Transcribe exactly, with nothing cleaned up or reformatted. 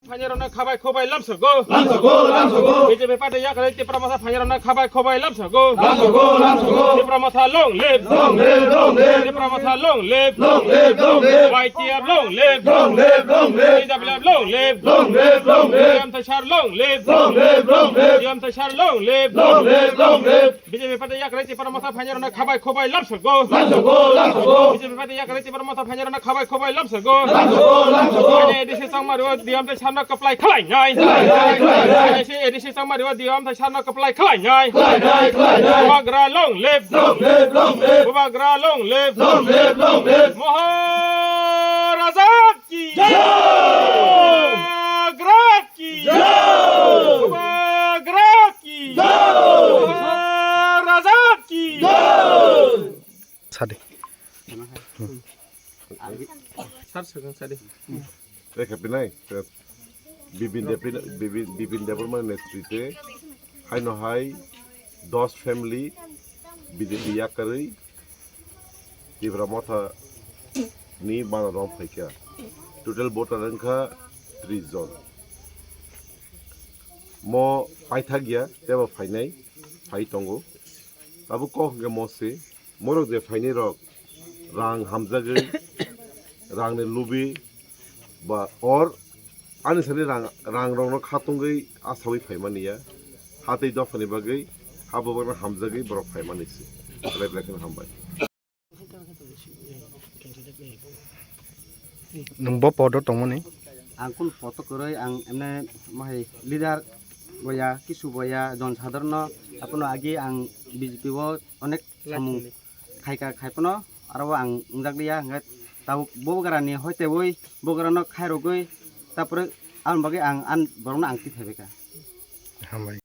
Phainairokno khabai khobai lamsogo. Lamsogo, lamsogo. B J P party yakarwi Tipra Motha phainairokno khabai khobai lamsogo. Lamsogo, lamsogo. Tipra Motha long live. Long live, long live. Tipra Motha long live. Long live, long live. Y T F long live. Long live, long live. T W F long live. Long live, long live. Diyam Thai sir long live. Long live, long live. Diyam Thai sir long live. Long live, long live. B J P party yakarwi Tipra Motha phainairokno khabai khobai lamsogo. Lamsogo, lamsogo. B J P party yakarwi Tipra Motha phainairokno khabai khobai lamsogo. Lamsogo, lamsogo. Phainai A D C Changma Riwa Diyam Thai sir no kwplai khlainai. Khlainai, khlainai. Phainai se A D C Changma Riwa Diyam Thai sir no kwplai khlainai. Khlainai, khlainai. Bubagra long live. Long live, long live. Bubagra long live. Long live, long live. Maharaja ki jai. Bubagra ki jai. Bubagra ki jai. Maharaja ki jai. Sadi. Sir, sir, sadi. Rekha pinai, Bibin Debin, Bibin, Bibin Debbarma netrite, haino hai dos family B J P yakarwi Tipra Motha ni bana rong phaikha. Total voter wngkha tris jon. Mo paithak ya, tebo phainai, phai tongo. Abo kok hwnkhe mo se, morok je phainai rok, rang hamjagwi, rangni lubi, ba or, ani sani rang, rang rokno khatungwi asawi phaimani ya. Hatwi dophani bagwi, ha bubakno hamjagwi borok phaimani se. Belai belai kheno hambai. Nwng bo podo tongmani? Ang kunu poto kwrwi, ang emne mahai leader boya, kisu boya, jon sadharno apono agi ang B J P o onek samung khaika khaipono aro ang wngjak liya, hwnkhe tabuk bo bwgrani hoitewoi bwgrano khairogwi, tapore aboni bagwi ang an borokno ang tithaibaikha. Hambai.